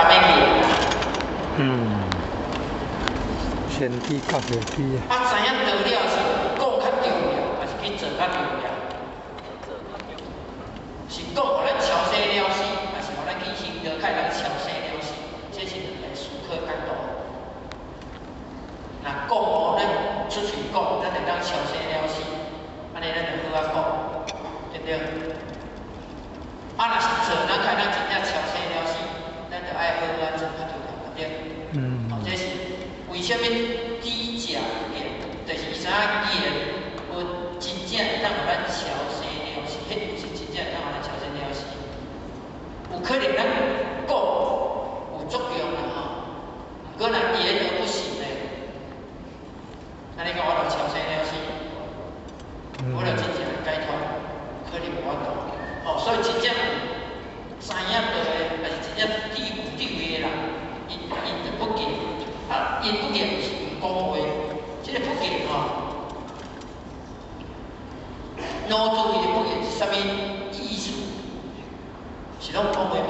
敢欲言啊？先知甲未知啊。啊，知影道了是講較重要，還是去做較重要？是講予咱超生了死，還是予咱去行道較會當超生了死？這是兩個思考角度。若講哦，咱出喙講，咱會當超生了死，按呢咱就好仔講，對毋對？啊，若是做，咱較會當真正超生了死，咱就愛好好仔做較重要，對毋對？哦，這是為啥物低價言？就是伊知影言有真正會當予咱超生了死，彼毋是真正會當予咱超生了死。有可能咱講有作用啦吼，毋過若言而不行咧，按呢講我就超生了死，我就真正會解脫，可能無法度。哦，所以真正有知影道的，還是真正有智慧的人，𪜶就不言，啊，𪜶不言是毋講話，這个不言吼，老子伊的不言是啥物意思？是攏毋講話嗎？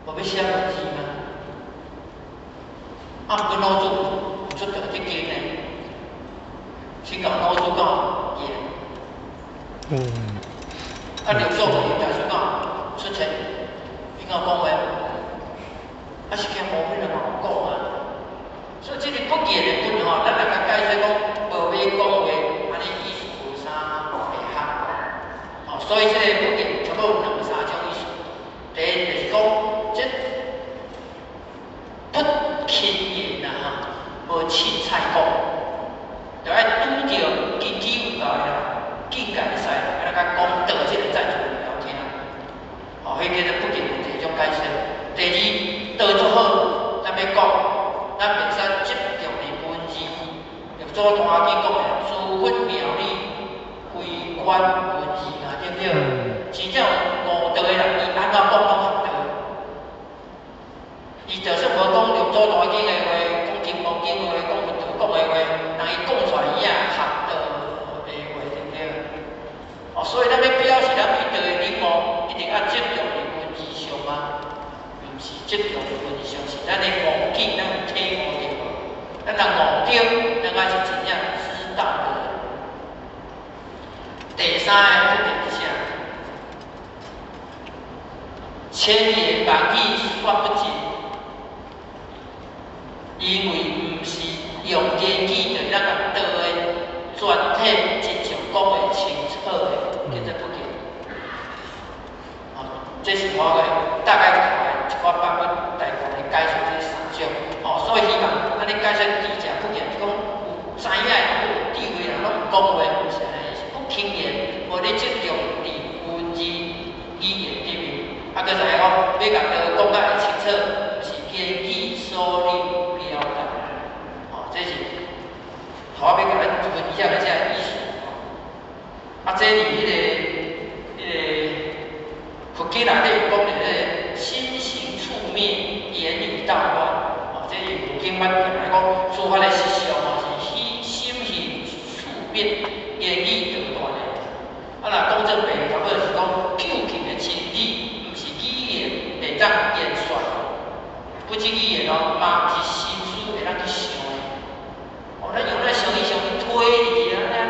無欲寫文字嗎？啊，毋過老子有出道德經呢，先講老子講言。啊，六祖大師講出塵，伊敢有講話？啊，是驚無彼個嘛有講啊。所以這個不言的不吼，咱來共解釋講，無欲講話，按呢意思無啥會合。哦，所以這個不言差不多有兩三種意思。第一就是講，這不輕言啦哈，無凊彩講，就愛拄著根基有夠的人，境界會使，來共講道這个在座會曉聽。哦，彼叫做不言的第一種解釋。第二，道足好，咱欲講，咱袂使執著佇文字。六祖壇經講的，諸佛妙理，非關文字啊，對毋對？真正有悟道的人，伊按怎講攏合道。伊就算無講六祖壇經的話，講金剛經的話，講佛陀講的話，人伊講出來伊也合道的話，對毋對？哦，所以咱欲表示咱對道的領悟，一定愛執著佇文字上嗎？毋是執著佇文字上，是咱的悟境，咱有體悟著無？咱若悟著，咱才是真正知道的。第三个不言是啥？千言萬語說不盡，因為毋是用言語就咱共道的全體真相講會清楚的，叫做不言。哦，這是我的大概看的一寡版本來共你解釋這三種。哦，所以希望按呢解釋智者不言，是講有知影的人、有智慧的人攏毋講話，毋是按呢，是不輕言，無咧執著佇文字語言頂面。啊，閣再來講，欲共道講甲會清楚，毋是言語所能表達。哦，這是頭仔欲共咱分享的這個意思。啊，這佇彼个佛經內底有講的彼个心行處滅，言語道斷。哦，這是佛經捌來講，諸法的實相吼是心行處滅，言語道斷的。啊，若講做白，差不多是講究竟的真理，毋是語言會當言說，不止語言哦，嘛毋是心思會當去想的。哦，咱用咱想意想去推理啊，按呢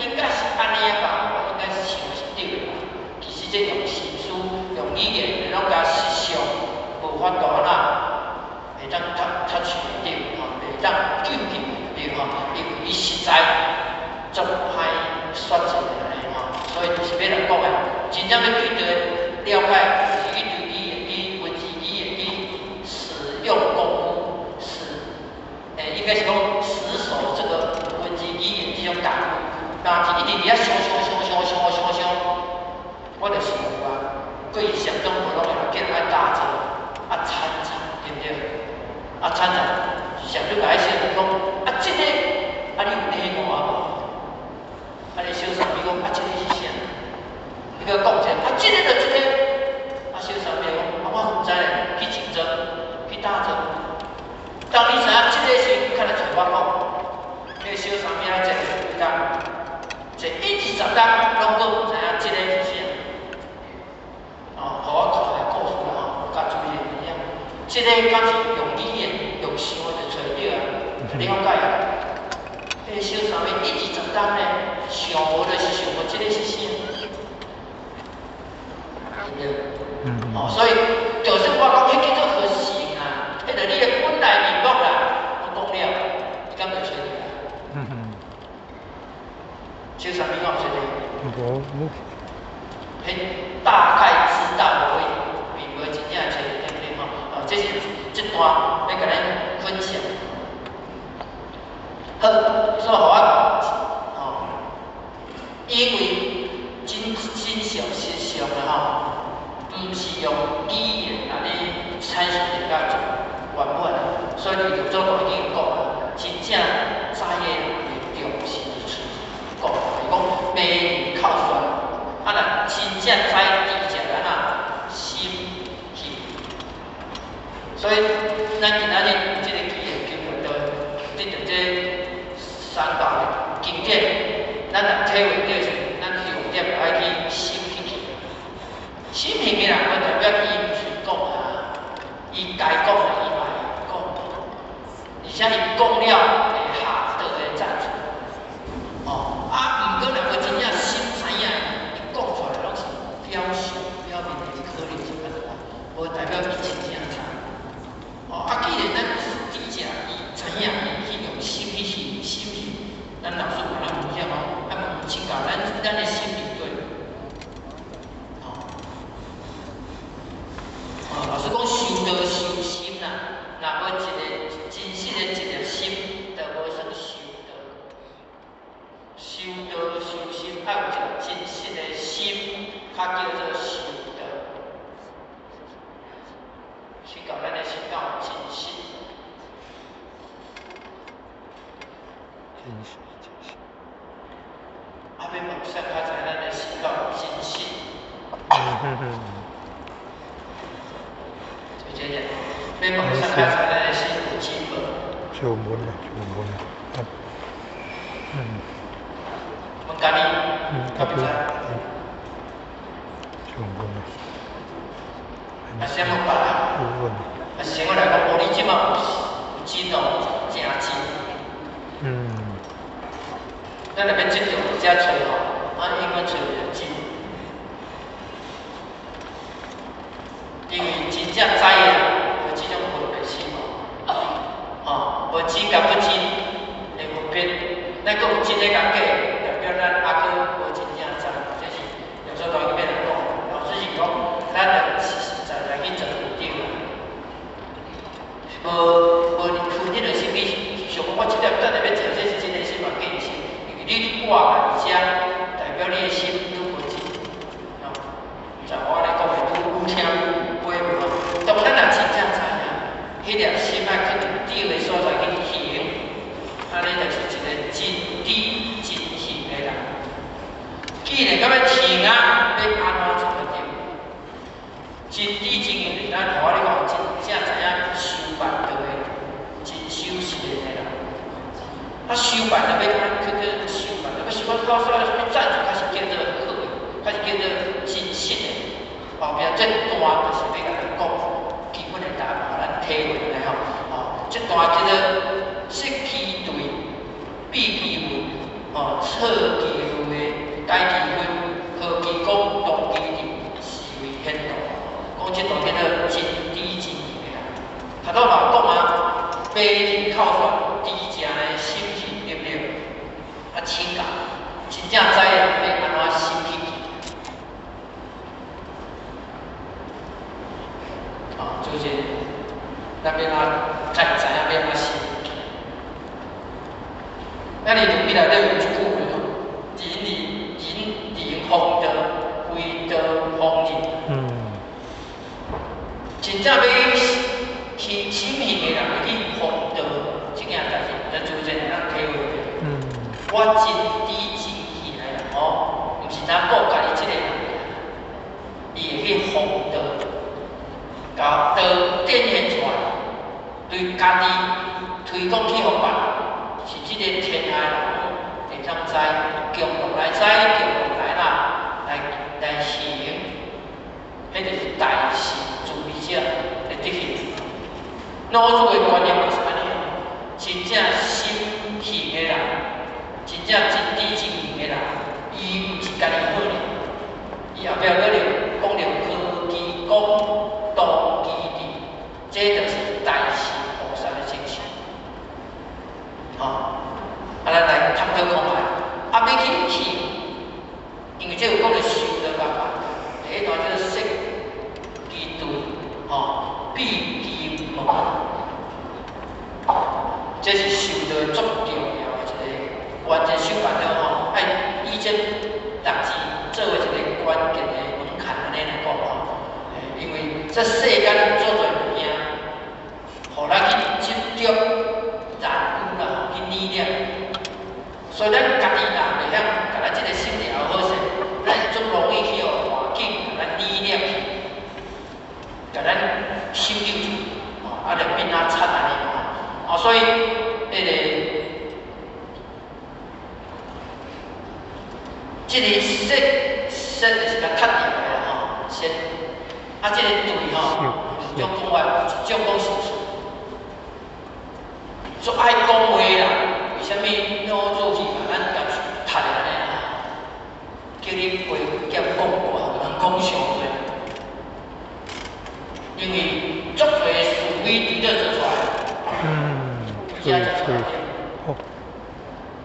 應該是按呢吧？我應該是想的是對的吧？其實這用心思、用語言，攏共實相無法度按怎會當脫取對吼，會當究竟對吼，因為伊實在足歹說盡的按呢吼，所以就是欲來講的，真正欲對道了解，是去對語言去文字語言去使用功夫，應該是講死守這個文字語言這種功夫，若是一直佇遐想想想想想想想，我就想有啊，過去禪宗無攏會叫人愛打坐，啊參禪，對毋對？啊參禪，禪宗共伊說講，啊這个，啊你有體悟啊無？啊你小三美講，啊這个是啥？伊閣講一下，啊這个就這个，啊小三美講，啊我毋知咧，去靜坐，去打坐。當你知影這个時，較來揣我講，彼个小三美仔坐幾工，坐一二十工，攏閣毋知影這个是啥。哦，予我看的故事吼，有較注意的物件。這个敢是用語言用想的就揣著啊？你了解啊？彼个小三妹一20冬呢，想無就是想無，這个是啥？對不對？哦，所以就是我講，彼叫做佛性啊，彼就你的本來面目啦。我講了，你敢會揣著啊？小三妹敢有揣著？無，無。彼大概知道而已，並無真正揣著，對不對？吼，哦，這是這段欲共咱分享。好，所以予我，吼，因為真真相實相的吼，毋是用語言來產生一個圓滿，所以六祖都已經講啊，真正知的人會重視喙講，伊講迷人口說，啊若真正知知者按怎心行，所以咱今仔日有這個機會經過到得著這三寶的經典，咱若體會著是，咱重點愛去心去去。心行的人，無代表伊毋喙講啊，伊該講的伊嘛會講，而且伊講了會下道的贊助。哦，啊，毋過若無真正心知影，伊講出來攏是表象表面的可能是按怎，無代表伊真正知。哦，啊，既然咱知者伊知影，伊去用心去行，心行，咱老師共咱分享哦，啊，問請教咱咱的心佇佗。哦，哦，老師講修道修心啦，若無一个真實的一個心，就無算修道。修道修心，愛有一個真實的心，較叫做修道。請教咱的心敢有真實？真實，真實。啊，欲問啥較知咱的心敢有真實？就這樣，欲問啥較知咱的心有真無？就問啦，就問啦。問家己，敢會知？就問啦。啊，啥問別人？問。啊，生活來講，無你這馬有真哦，誠真。咱若欲執著佇遮揣吼，啊，永遠揣袂著真。因為真正知的人，無這種分別心哦，哦，無真佮不真的分別，咱閣有真的佮假，代表咱猶閣無真正知，這是六祖大經欲來講，老師是講，咱著實實在在去做對啦。無無分彼個心去想講，我這粒等下欲食，這是真的心嘛假的心？因為你掛佇遮，代表你的心愈無真。哦，毋知我按呢講的愈愈聽愈會無？當咱若真正知影，彼粒心愛去佇對的所在去行，按呢就是一個真知真行的人。既然敢欲行啊，欲按怎做才對？真知真行就是咱頭仔咧講，真正知影修辦道的人，真修實的人。啊，修辦就欲去去修辦，欲修辦到啥物贊助，較是叫做好的，較是叫做真實的。後壁這段就是欲共咱講基本的答案，予咱體會來吼。哦，這段叫做釋其對，避其問，哦，錯其類，解其分，何其講，動其理，是為顯道。講這段叫做真知真行的啦。頭拄嘛講啊，迷人口說，知正的心行，對不對？啊，請教，真正知影欲按怎心去行。哦，就是咱欲按怎才知影欲按怎心去？咱佇論語內底有一句話吼：人人人人弘道，唯道弘人。真正欲去心行的人，欲去弘道這件代誌，咱主持人會當體會著。我真知真行的人吼，毋是單顧家己這個人，伊會去弘道，共道展現出來，對家己推廣去予別人，是這個天下人會當知，共同來知，共同來啦，來來行，彼就是大善慈悲者的德行。老子的觀念就是按呢，真正心行的人，真正真知真明的人，伊毋是家己好爾，伊後壁閣咧講著何其講，當其智，這就是大乘菩薩的精神。吼，啊，咱來探討看覓，啊，欲去行，因為這有講著修道辦法，第一段叫做設其對，吼，閉其門，這是修道足重要的一個關鍵修辦道吼，愛以這六字做為一個關鍵的門檻按呢來講吼，因為這世間有足濟物件，予咱去執著、染污啦，去黏念，所以咱家己若袂曉共咱這個心調好勢，咱足容易去予環境共咱黏念去，共咱守留住，吼，啊，就變啊慘按呢吼，啊，所以彼個。這個設設就是共踢掉的啦吼，設啊，這個對吼，有兩種講法，一種講是足愛講話啦，為啥物老祖去共咱共踢的按呢啦？叫你加減講話，毋通講傷濟。因為足濟是非佇咧做出來。對對，好。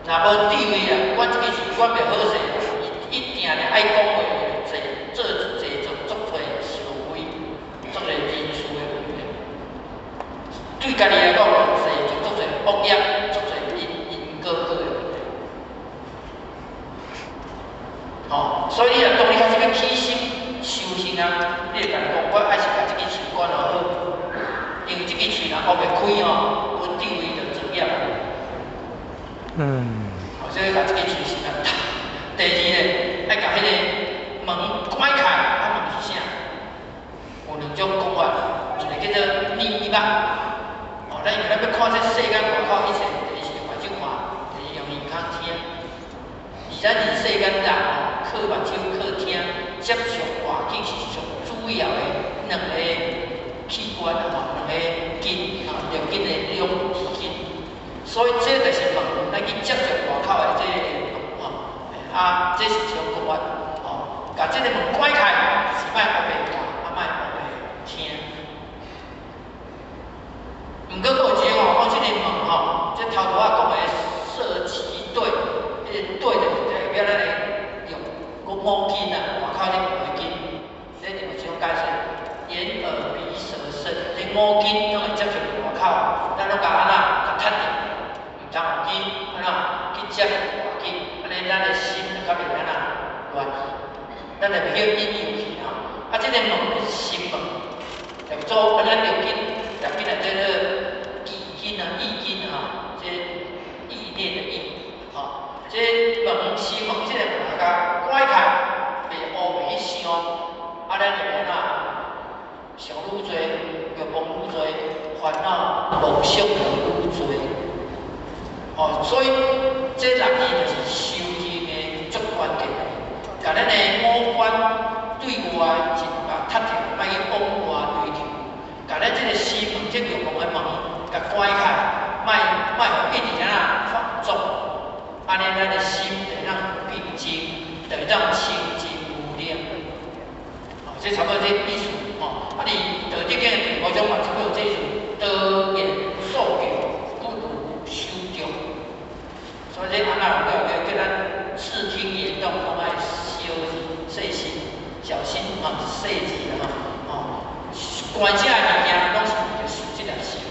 若無智慧啊，管這個事管袂好勢，伊一定咧愛講話，濟做濟做足濟是非，足濟人事的問題。對家己來講，濟做足濟惡業，足濟因因果果的問題。吼，所以你若當你開始欲起心修行啊，你會共伊講，我愛是共這支喙管好，因為這支喙若學袂開吼，阮智慧就造業。哦，所以共這支喙先共踢。第二咧，愛共彼個門關開，啊門是啥？有兩種講法，一個叫做耳目。哦，咱因為咱欲看這世間外口一切，第一是用目睭看，第二用耳孔聽。而咱人世間人吼，靠目睭靠聽，接觸環境是上主要的兩個器官吼，兩個筋吼，六根的兩筋。所以這就是門，咱去接觸外口的這個門吼。啊，這是一種講法，吼，共這個門關開，是莫烏白看，啊莫烏白聽。毋過閣有一種吼，講這個門吼，這頭拄仔講的設其對，彼個對就是代表咱的用五根啊，外口這五個根，這另外一種解釋，眼耳鼻舌身，這五根攏會接觸外口，咱攏共按怎共踢掉，毋通予去按怎去接觸外境，按呢咱的心就較袂按怎亂去，咱就袂去引誘去吼。啊，這個門是心門，就做咱六根，六根內底個意根啊、意根吼，這意念的意，吼，這門心門這個門共關開，袂烏白去想，啊，咱就會按怎想愈濟，欲望愈濟，煩惱夢想就愈濟。哦，所以這六字就是修行的足關鍵的，共咱的五官對外盡共踢掉，莫去往外追求，共咱這個心門，這個欲望的門，共關開，莫莫予一直按怎發作，按呢咱的心就會當平靜，就會當清淨無染。哦，這差不多這意思吼。啊，佇《道德經》的第五章嘛，差不多有這意思：多言數過，不如守中。所以這按怎有叫叫咱視聽言動攏愛小細心、小心啊，細緻啦吼。哦，關鍵的物件攏是為著修這粒心，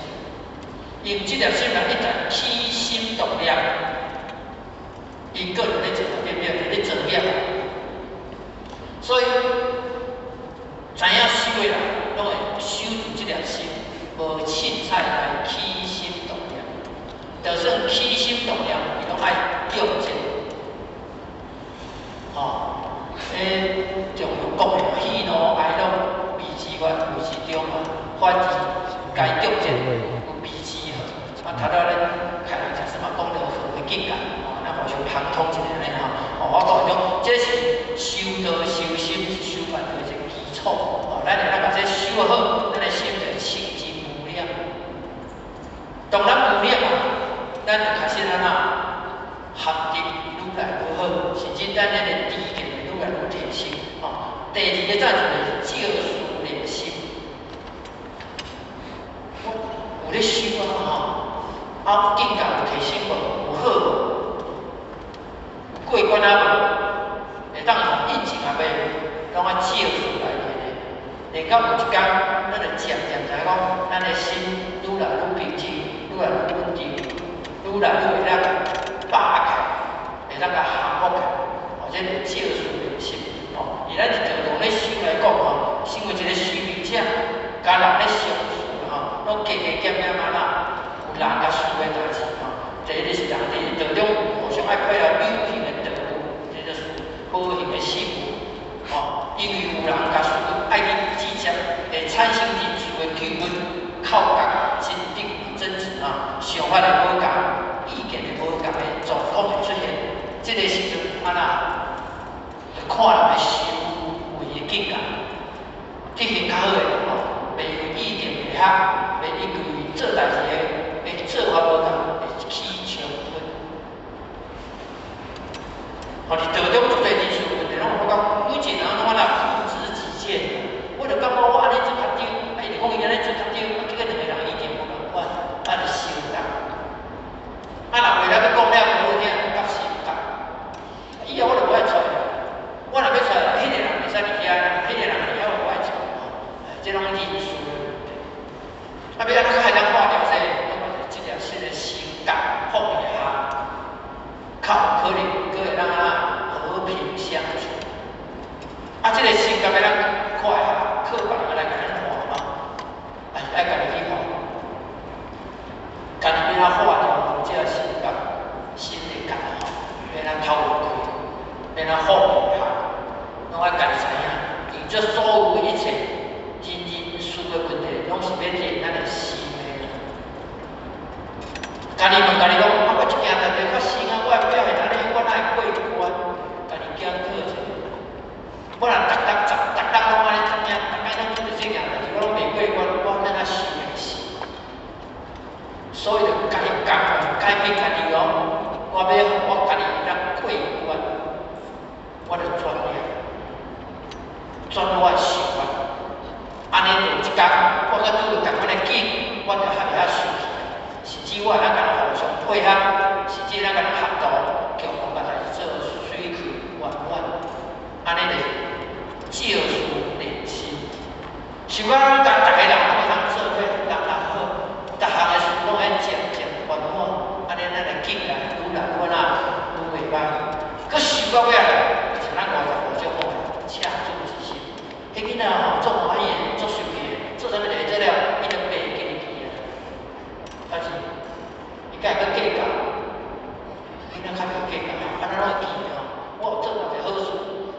因為這粒心若一旦起心動念，因果就咧做，對不對？就咧造業。所以知影修的人，攏會守住這粒心，無凊彩來起心動念。就算起心動念，伊攏愛重者。吼，這中庸講的喜怒哀樂悲之法，謂之中嘛，反而該重者有悲之吼。啊，頭拄仔咱開人講什麼講到好的境界，吼，咱互相旁通一下按呢吼。哦，我講種，這是修道修心是修辦的一個基礎。哦，咱會當共這修好，咱的心就清淨無染。第二个戰術就是照事練心。我有咧修啊吼，啊，境界有提升無？有好無？有過關啊無？會當用印證啊袂？攏愛照事來練的。練到有一工，咱就漸漸知影講，咱的心愈來愈平靜，愈來愈穩定，愈來愈會當把開，會當共降服開。哦，這就照事練心。哦，以咱佇道場咧修來講吼，身為一個修行者，佮人咧相處吼，攏加加減減按怎，有人佮事的代誌吼。第一是人佇道中互相愛配合有形的道具，這就是無形的事物。吼，因為有人佮事愛去指責，會產生人事的糾紛、口角、爭執、爭執啊，想法的無仝、意見的無仝的狀況會出現。這個時陣按怎？就看人的修為的境界，德行較好的吼，袂因為意見袂合，袂因為做代誌的做法無仝，會起衝突。吼，佇道中足濟人事問題，攏有發覺每一個人攏按怎固執己見。我就感覺我按呢做較對，啊，伊就講伊按呢做較對，啊，結果兩個人意見無仝款，啊，就相鬥。啊，若話了閣講了無好聽，夾心夾。以後我就無愛揣，我若欲揣，彼個人袂使佇遐，彼個人佇遐我無愛揣。這攏人事的問題。啊，欲按怎較會當化掉這個？這條新的心結放袂下，較有可能閣會當按怎和平相處。啊，這個心結欲當看會下，靠別人來共咱化嗎？還是愛家己去化？家己欲按怎化掉這個心結、心的結吼？欲按怎透袂開？欲按怎放袂下？攏愛家己知影。因為這所有一切人人事的問題，攏是欲練咱的心的。家己問家己講，啊，我這件代誌發生啊，我的表現按呢，我哪會過關？家己檢討一下。我若逐逐逐逐工攏按呢讀聽，逐工攏拄著這件代誌，我攏袂過關，我按怎修會成？所以就家己改改變家己哦，我欲予我家己會當過關，我就轉念，轉我的想法。按呢就一工，我閣拄著仝款的境，我就較袂遐生氣。甚至我會當共人互相配合，甚至會當共人合作，共同共代誌做水去圓滿。按呢就是照事練心。想講攏共逐個人攏會當做伙，人人好，逐項的事攏愛漸漸圓滿。按呢咱的境界愈來愈按怎愈袂歹。閣想到尾仔，像咱55種講的，赤子之心。彼囡仔吼足歡喜的，足生氣的，做啥物代誌做了，伊就袂記得記啊。但是伊敢會閣計較？囡仔較袂計較，按呢攏會記得吼。我有做偌濟好事，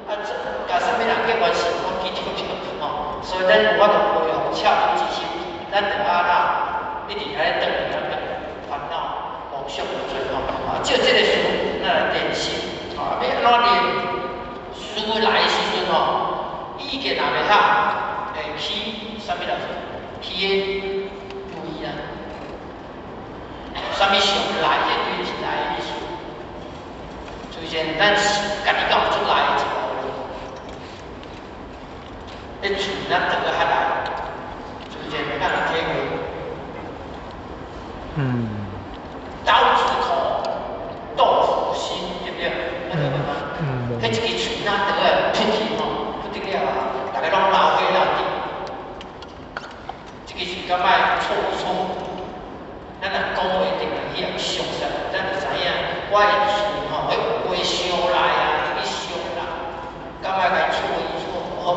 啊，做共啥物人結關係，我記著著吼。所以咱有法度培養赤子之心，咱就按怎一直愛斷斷斷煩惱、妄想無濟吼。啊，照這個事，咱來練心。啊，欲按怎練？事來的時陣吼，意見若袂合，會起啥物代誌？起的對啊。啥物上來的對是來的意思。就是咱家己敢有出來的一部分？彼喙若長得較來，就是咱有體會。刀子口，豆腐心，對不對？聽過嗎？彼一支喙若長得出去吼，不得了啊！逐个攏流血流滴。這支喙敢愛錯一錯？咱若講話定定去予傷殺，咱就知影我的喙吼，彼話傷來啊，去傷人，敢愛共伊錯一錯，好無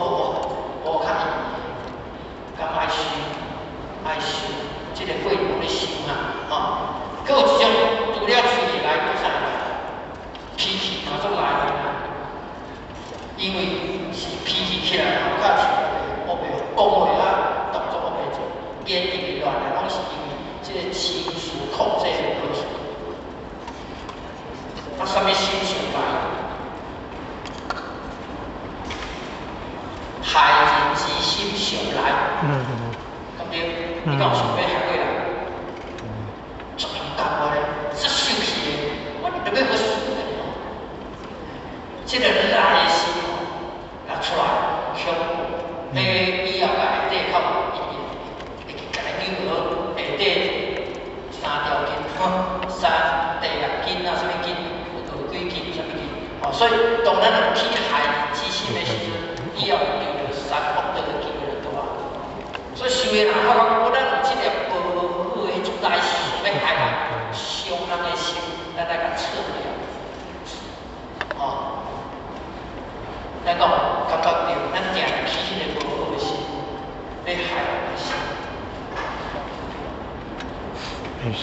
無較意義，敢愛想愛想，這個過程咧想啊，吼。閣有一種除了喙以來，閣啥物？脾氣嘛足來的啦，因為是脾氣起來吼，較像烏白講話啊，動作烏白做，言語亂來，攏是因為這個情緒控制無好。啊，啥物心上來？害人之心上來，對不對？你敢有想欲害過人？足勇敢我咧，足生氣的，我就欲予死的吼。這個來的心吼，若出來，的人發覺，講咱有這個無好的彼種來想欲害人、傷人的心，咱愛共撤掉。吼，咱講感覺著，咱定定起彼个無好的心，欲害人的心。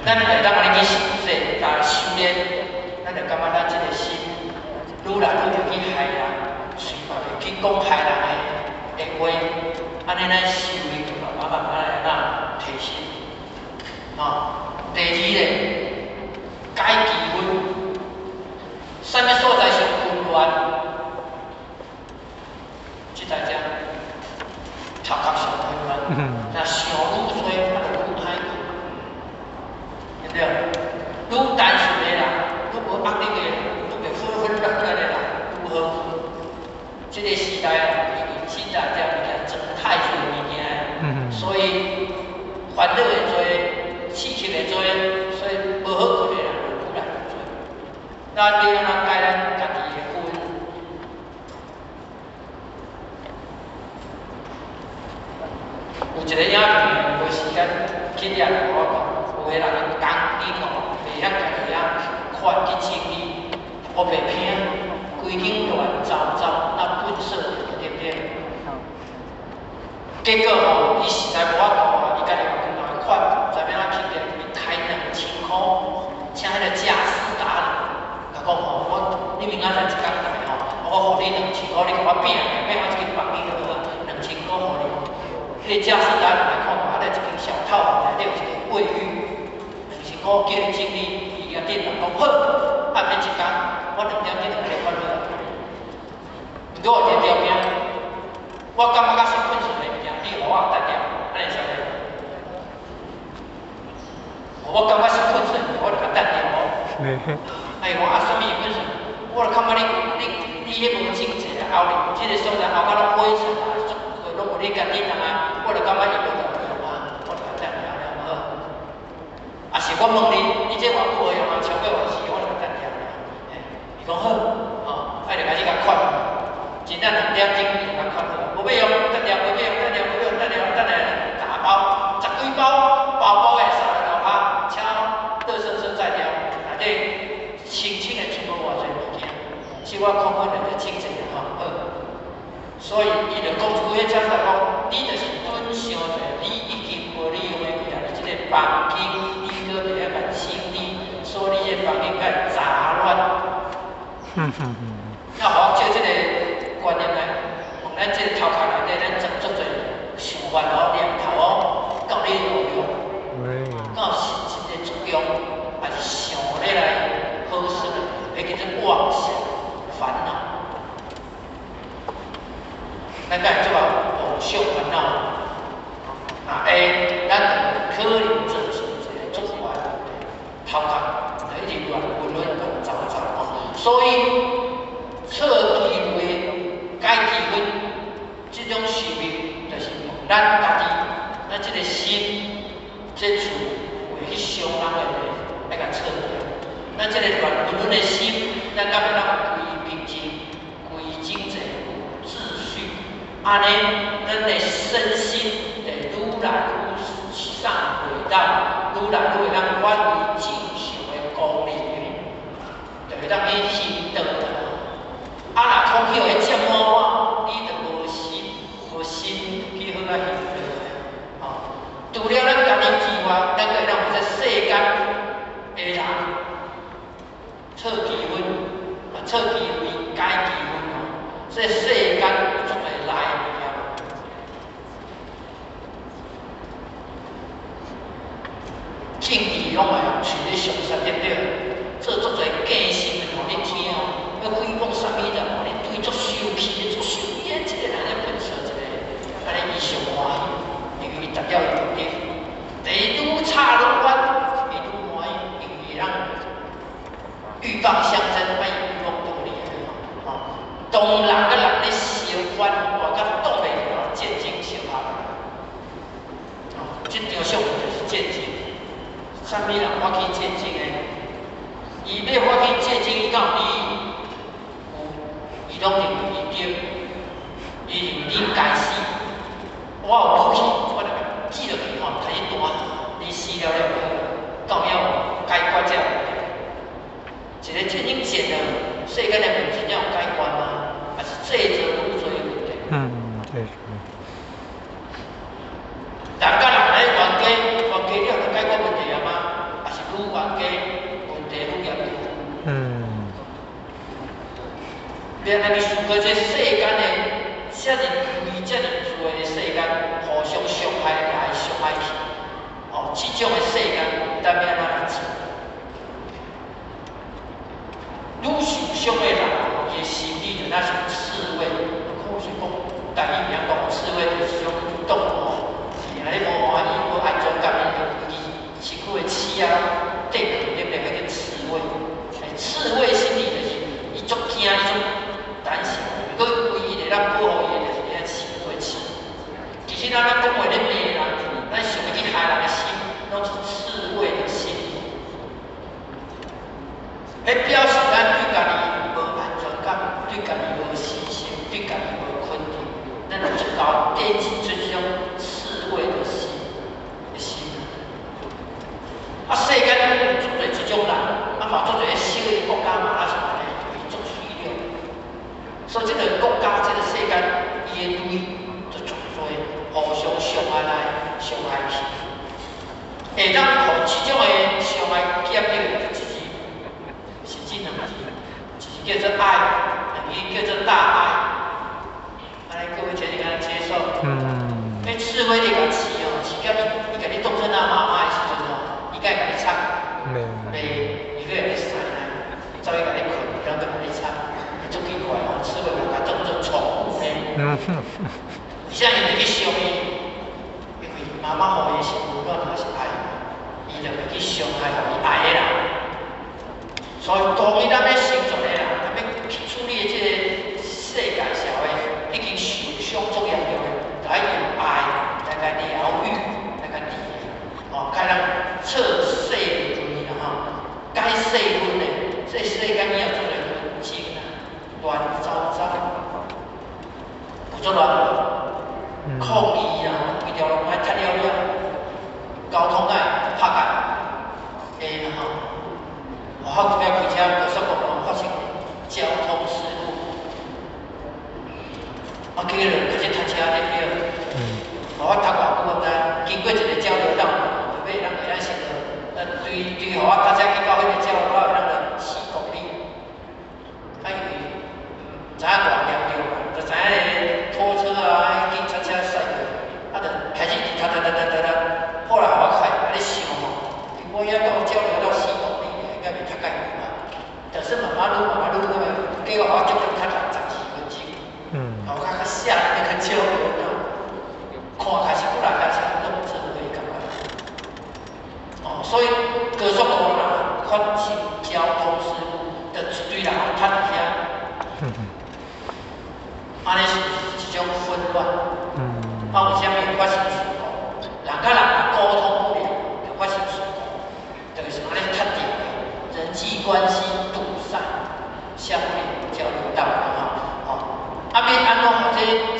咱會當按呢去實踐、來修煉，咱就感覺咱這个心愈來愈袂去害人，喙嘛袂去講害人的話，按呢咱修煉就慢慢慢慢來怎提升。吼，第二咧，解氣氛，啥物所在上混亂？這在遮，頭殼上混亂，若想愈濟，啊就愈歹困，對不對？愈單純的人，愈無壓力的人，愈袂紛紛亂亂的人，愈好困。這個時代因為這代這物件裝太濟物件，所以煩惱會濟，刺激會濟，所以無好困的人就愈來愈濟。咱欲按怎改咱家己的魂？有一个影片，無時間去掠我講，有个人伊工間哦，袂曉家己遐看去整理，烏白拼，規間亂糟糟，那糞掃對不對？結果吼，伊實在無法度啊，伊家己嘛規內款，毋知欲按怎去掠，伊開2000箍，請彼個家私達人，共講吼，我你明仔載一工來吼，我予你兩千箍，你共我拼拼我這間房間就好啊，兩千箍予你。彼個家私達人來看，啊，內一間小套房內底有一個衛浴，兩千箍叫伊整理，伊共店人講好，啊免一工，我2點鐘就共你看好。毋過我有一個條件，我感覺較是糞掃的物件，你予我值了，按呢會使無？我感覺是糞掃的，我就共值了無。哎，我啊，啥物糞掃？我就感覺你彼無整齊的後面，這個所在後甲攏灰塵啊，足攏無你家己人啊，我就感覺伊無夠用啊，我就共值了了好。啊是我問你，你這偌久無用啊？超過偌時，我就共值了了。嘿，伊講好，吼，啊就開始共款，真正2點鐘就共款好，無欲用，值了，無欲用，值了，無欲用，值了，等下打包，十幾包包包的掃來樓跤，請垃圾車載掉，內底清清的出無偌濟物件，這我看看就整齊吼好。所以伊就講一句，彼只講，你就是囤傷濟，你已經無利用的物件，你這個房間你閣袂曉共整理，所以你這個房間較雜亂。那予我借這個觀念來，問咱這個頭殼內底，咱裝足濟想法哦、念頭哦，敢有咧路用？敢有實質的作用？還是想咧來好耍？彼叫做妄想煩惱。咱敢會做啊妄想煩惱？若會，咱就可能造成一個足懸的頭殼，就一直亂混亂亂糟糟哦。所以錯機會、解氣氛，這種修煉，就是問咱家己，咱這個心，這厝會去傷人的話，愛共撤掉。咱這個亂混亂的心，咱敢會當歸平靜、歸整齊、有秩序？按呢，咱的身心會愈來愈上軌道，愈來愈會當發揮正常的功能，就會當去行道啦。啊，若空去予伊佔滿滿，你就無心無心去好啊行道的。吼，除了咱家己之外，咱閣會當有這世間的人錯氣氛，啊，錯機會解氣氛吼，這世間有足濟來的物件。政治攏會用喙咧相殺，對不對？做足濟假新聞予你聽哦，欲誹謗啥物人，予你對足生氣，足生氣，這個人咧糞掃一个，按呢伊上歡喜，因為伊達到伊目的。第一，愈吵愈遠，伊愈歡喜，因為伊通鷸蚌相爭，莫漁翁得利吼。當人佮人咧相反，活甲擋袂牢，戰爭相合。哦，這場相就是戰爭。啥物人發起戰爭的？伊欲發起戰爭，伊敢有理？有，伊攏認為伊對，伊認為你該死，我有武器，我就共這欲按怎去思考這世間的遮爾雷遮爾濟的世間，互相傷害來傷害去，哦，這種的世間，咱欲按怎來處理？愈受傷的人，伊的心理就若像刺蝟，可是講台語會曉講刺蝟就是種動物吼，伊若咧無歡喜、無安全感，伊身軀的刺啊，綴去對不對？彼叫刺蝟。刺蝟心理就是伊足驚，伊足膽小，閣唯一會當保護伊的就是遐身軀的刺。其實咱咧講話咧罵人，咱想欲去害人的心，攏是刺蝟的心理。彼表示咱對家己無安全感，對家己無信心，對家己無肯定，咱就足夠展現出這種刺蝟的心的心。啊，世間有足濟這種人，啊嘛足濟小的國家嘛，也是按呢，伊足虛弱。所以這個國家，這個世間，伊的雷就足濟，互相傷害來傷害去。會當予這種的傷害減弱，就是是這兩字，一個叫做愛，兩個叫做大愛。按呢各位請你敢接受？嗯。彼刺蝟你共飼哦，飼甲伊，伊共你當做咱媽媽的時陣哦，伊敢會共你插？袂。袂，伊閣會咧屎來，走去共你睏，然後閣共你插，足奇怪哦，刺蝟共共當做寵物呢。為啥伊袂去傷伊？因為媽媽予伊是溫暖，嘛是愛，伊就袂去傷害予伊愛的人。所以當伊咱欲成全的人，咱欲去處理這個世界社會已經受傷足嚴重的，就愛用愛來共療癒，來共治的。哦，開人徹細分啦吼，解細分的，這世間以後足濟紛爭啊，亂糟糟，有足亂無？抗議啦，規條路歹塞了了，交通愛拍架，會啦吼。我後壁開車高速公路發生交通事故，啊，結果開始塞車對不對？我讀偌久我毋知，經過一個交流道，後尾咱會當先對對，予我搭車去到彼個交流道，會當4公里。啊，因為毋知影偌嚴重，就知影彼個拖車啊、警察車駛過，啊，就開始直塞塞塞塞塞塞。後來我開咧想吼，我遐到交流道4公里，應該袂塞介久吧？但是慢慢擼，慢慢擼，結果我足足塞64分鐘。我較較嚇那個交流道，看開始過來開始攏做會感覺。哦，所以高速公路若發生交通事故，就一堆人塞佇遐。按呢是一種混亂。啊，為啥物會發生事故？人佮人溝通不良，就發生事故，就是按呢塞著的，人際關係堵塞，相連交流道吼，吼，啊，欲按怎予這